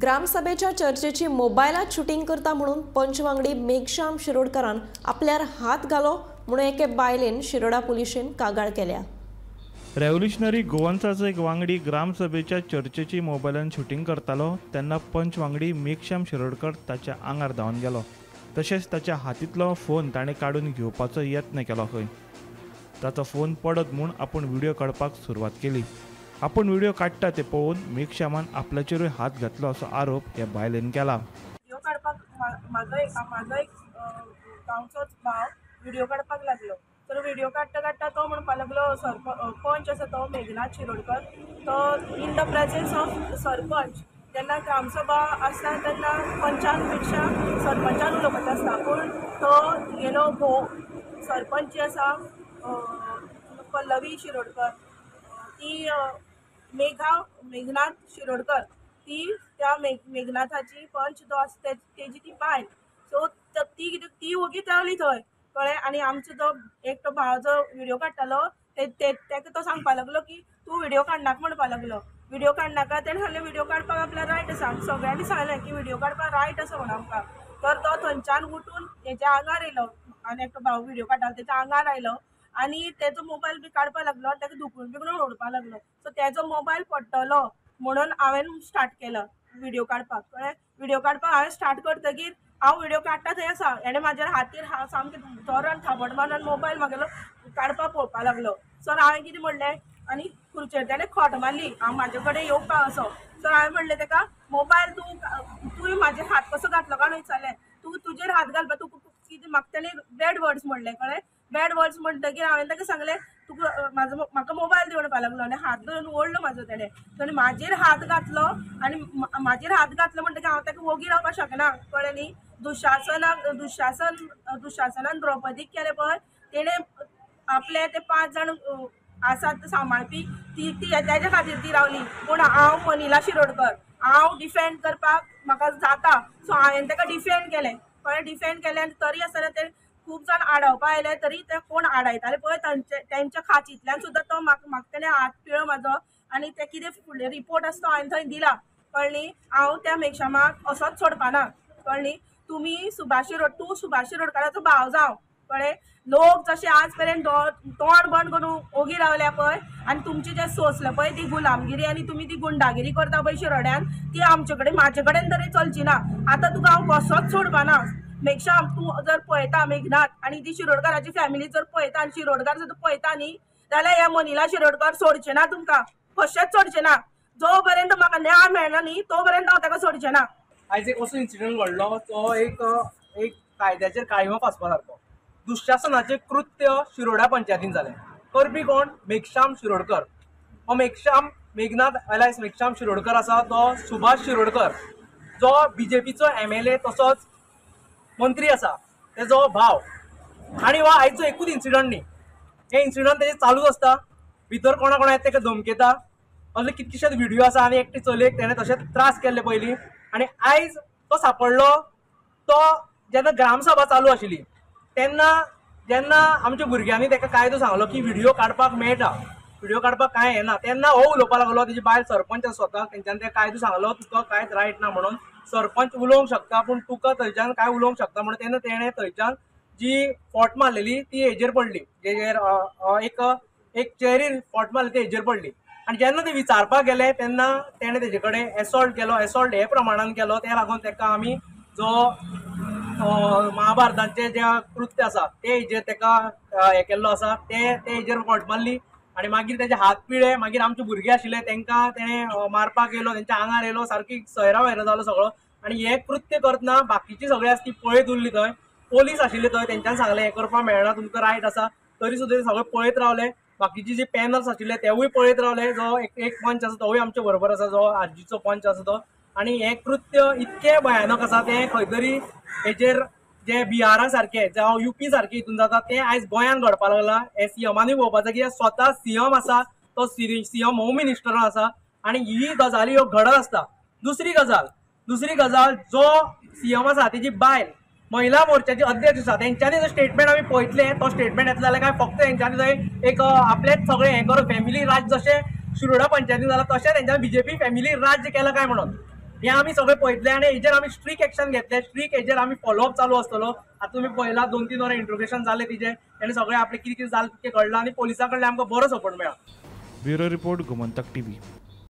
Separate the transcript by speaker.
Speaker 1: ग्रामसभेच्या चर्चेची मोबायलात शूटिंग करता म्हणून पंच वांगडी मेघश्याम शिरोडकरान आपल्यार हात घालो म्हणून एके बायलेन शिरोडा पुलिशेन कागाळ केल्या।
Speaker 2: रेव्होल्युशनरी गोवन्साचो एक वांगडी ग्रामसभेच्या चर्चेची मोबायलान शूटिंग करतालो तेन्ना पंच वांगडी मेघश्याम शिरोडकर ताच्या आंगार धांवन गेलो। तशेंच ताच्या हातींतलो फोन ताणें काडून घेवपाचो यत्न केलो खंय। ताचो फोन पडत म्हूण आपूण व्हिडियो काडपाक सुरवात केली। आपूण व्हिडियो काडटा ते पळोवन मेघश्यामान आपल्याचेरूय हात घातलो असो आरोप ह्या बायलेन केला।
Speaker 3: व्हिडियो काडपाक म्हाजो एक गांवचोच भाव व्हिडियो काडपाक लागलो। तर व्हिडियो काडटा काडटा तो म्हणपाक लागलो सरपंच आसा तो मेघनाथ शिरोडकर तो in the presence of sarpanch जेन्ना ग्रामसभा आसता तेन्ना पंचांपेक्षा सरपंचान उलोवपाचें आसता, पूण तो गेलो भोव सरपंच जी आसा पल्लवी शिरोडकर ती मेघनाथ शिरोडकर ती त्या मेघनाथाची पंच जो आसा तेजी ती बायल। सो ती कितें ती वोगीत रावली थंय, कळ्ळें। आनी आमचो जो एकटो भाव जो व्हिडियो काडटालो तेका तो सांगपाक लागलो की तूं व्हिडियो काडनाका म्हणपाक लागलो। व्हिडियो काडनाका तेणें सांगलें व्हिडियो काडपाक आपल्याक रायट आसा। सगळ्यांनी सांगलें की व्हिडियो काडपाक रायट आसा म्हणून आमकां। तर तो थंयच्यान उठून हेच्या आंगार येयलो आनी एकटो भाव व्हिडियो काडटालो तेच्या आंगार आयलो आनी तेजो मोबायल बी काडपाक लागलो, ताका धुकलून बिकलून उडोवपाक लागलो। सो तेजो मोबायल पडटलो म्हणून हांवें स्टार्ट केलो व्हिडियो काडपाक, कळ्ळें। व्हिडियो काडपाक हांवें स्टार्ट करतकीर हांव व्हिडियो काडटा थंय आसा, हेणें म्हाज्या हातीर सामकें जोरान थापट मारून मोबायल म्हागेलो काडपाक पळोवपाक लागलो। सो हांवें कितें म्हणलें आनी खुर्चेर तेणें खोट मारली हांव म्हाजे कडेन येवपाक असो। सो हांवें म्हणलें तेका मोबायल तूं म्हाजेर हात कसो घातलो काय विचारलें, तूं तुजेर हात घालपाक तूं कितें म्हाका तेणें बॅड वर्ड्स म्हणलें, कळ्ळें। बॅड वर्ड्स म्हणटकीर हांवें ताका सांगलें तुका म्हाजो म्हाका मोबायल दी म्हणपाक लागलो आनी हात धरून ओडलो म्हाजो तेणें। तेणें म्हाजेर हात घातलो आनी म्हाजेर हात घातलो म्हणटकीर हांव ताका वोगी रावपाक शकना, कळ्ळें न्ही। दुशासनान द्रौपदीक केलें पळय तेणें आपले ते 5 जाण आसात सांबाळपी ती तेज्या खातीर ती रावली, पूण हांव मनिला शिरोडकर हांव डिफेंड करपाक म्हाका जाता। सो हांवें ताका डिफेंड केलें, कळ्ळें। डिफेंड केलें आनी तरी आसतना ते खूब जाण आडावपा आयले तरी ते कोण आडायताले पळय तेंच्या खाचींतल्यान सुद्दां तो म्हाका तेणें हात पिळ्ळो म्हाजो आनी ते कितें फुडले रिपोर्ट आसा तो हांवें थंय दिला, कळ्ळें न्ही। हांव त्या मेघश्यामाक असोच सोडपाना, कळ्ळें न्ही। तुमी सुभाष तूं सुभाष शिरोडकराचो भाव जावं, कळ्ळें। लोक जशे आज पर्यंत तोंड बंद करून ओगी रावल्या पळय आनी तुमचें जें सोंसलें पळय ती गुलामगिरी आनी तुमी ती गुंडागिरी करता पळय शिरोड्यान ती आमचे कडेन म्हाजे कडेन तरी चलची ना। आतां तुका हांव कसोच सोडपाना मेघश्याम। तूं जर पळयता मेघनाथ आनी ती शिरोडकराची फॅमिली जर पळयता आनी शिरोडकार जर पळयता न्ही जाल्यार ह्या मनिला शिरोडकर सोडचें ना तुमकां, कशेंच सोडचें ना। जो पर्यंत म्हाका न्याय मेळना न्ही तो पर्यंत हांव ताका सोडचें ना।
Speaker 4: आयज एक असो इन्सिडंट घडलो तो एक एक कायद्याचेर काळिमा फासपा सारको दुशासनाचें कृत्य शिरोडा पंचायतीन जालें। करपी कोण? मेघश्याम शिरोडकर। हो मेघश्याम मेघनाथ एलायस मेघश्याम शिरोडकर आसा तो सुभाष शिरोडकर जो बीजेपीचो MLA तसोच मंत्री आसा तेजो भाव। आनी हो आयचो एकूच इन्सिडंट न्ही, हे इन्सिडंट तेजे चालूच आसता। भितर कोणा कोणा ताका धमकेता, असले कितकेशेच व्हिडियो आसा। आनी एकटे चलयेक तेणें तशेंच त्रास केल्ले पयलीं आनी आयज तो सांपडलो तो जेन्ना ग्रामसभा चालू आशिल्ली तेन्ना जेन्ना आमच्या भुरग्यांनी ताका कायदो सांगलो की व्हिडियो काडपाक मेळटा, व्हिडियो काडपाक कांय येना, तेन्ना हो उलोवपाक लागलो। तेजी बायल सरपंच आसा स्वता, तेंच्यान ते कायदो सांगलो तुका कांयच रायट ना म्हणून, सरपंच उलोवंक शकता पूण तुका थंयच्यान कांय उलोवंक शकता म्हणून तेन्ना तेणें थंयच्यान जी फोट मारलेली ती हेजेर पडली, जेजेर एक चेरीर फोट मारली ती हेजेर पडली। आनी जेन्ना ते विचारपाक गेले तेन्ना तेणें तेजे कडेन एसॉल्ट केलो, एसॉल्ट हे प्रमाणान केलो। ते लागून ताका आमी जो महाभारताचें जें कृत्य आसा ते हेजेर ताका हें केल्लो आसा ते हेजेर फोट मारली आनी मागीर तेजे हात पिळे। मागीर आमचे भुरगे आशिल्ले तांकां तेणें मारपाक येयलो, तेंच्या आंगार येयलो, सारकी सैरा वैरा जालो सगळो। आनी हें कृत्य करतना बाकीची सगळी आसा ती पळयत उरली थंय, पोलीस आशिल्ले थंय, तेंच्यान सांगलें हें करपाक मेळना, तुमकां रायट आसा, तरी सुद्दां ते सगळे पळयत रावले। बाकीचे जे पॅनल्स आशिल्ले तेवूय पळयत रावले। जो एक पंच आसा तोवूय आमचे बरोबर आसा, जो आरजीचो पंच आसा तो। आनी हें कृत्य इतकें भयानक आसा तें खंय तरी हेजेर जे बिहारा सारकें जावं युपी सारकें हितून जाता तें आयज गोंयांत घडपाक लागलां। हें सीएमानूय पळोवपाचें कित्याक स्वता सीएम आसा तो सीएम होम मिनिस्टर आसा आनी ही गजाली ह्यो घडत आसता। दुसरी गजाल जो सीएम आसा तेजी बायल महिला मोर्चाची अध्यक्ष आसा तेंच्यांनी जो स्टेटमेंट आमी पळयतले तो स्टेटमेंट येतलो जाल्यार काय फक्त तेंच्यांनी थंय एक आपलेंच सगळें हें करून फॅमिली राज जशें शिरोडा पंचायतीन जालां तशें तेंच्यांनी बीजेपी फॅमिली राज्य केलां काय म्हणून। हें आमी सगळें पळयतले आनी हेजेर आमी स्ट्रीक एक्शन घेतले. स्ट्रीक हेजेर आमी फॉलोअप चालू आसतलो. आतां तुमी पळयला 2-3 वरां इंट्रोगेशन जालें तिजें, तेणें सगळें आपलें कितें कितें जालें तितकें कळ्ळां आनी पोलिसां कडल्यान आमकां बरो सपोर्ट मेळ्ळा.
Speaker 2: Bureau report, Gomantak TV.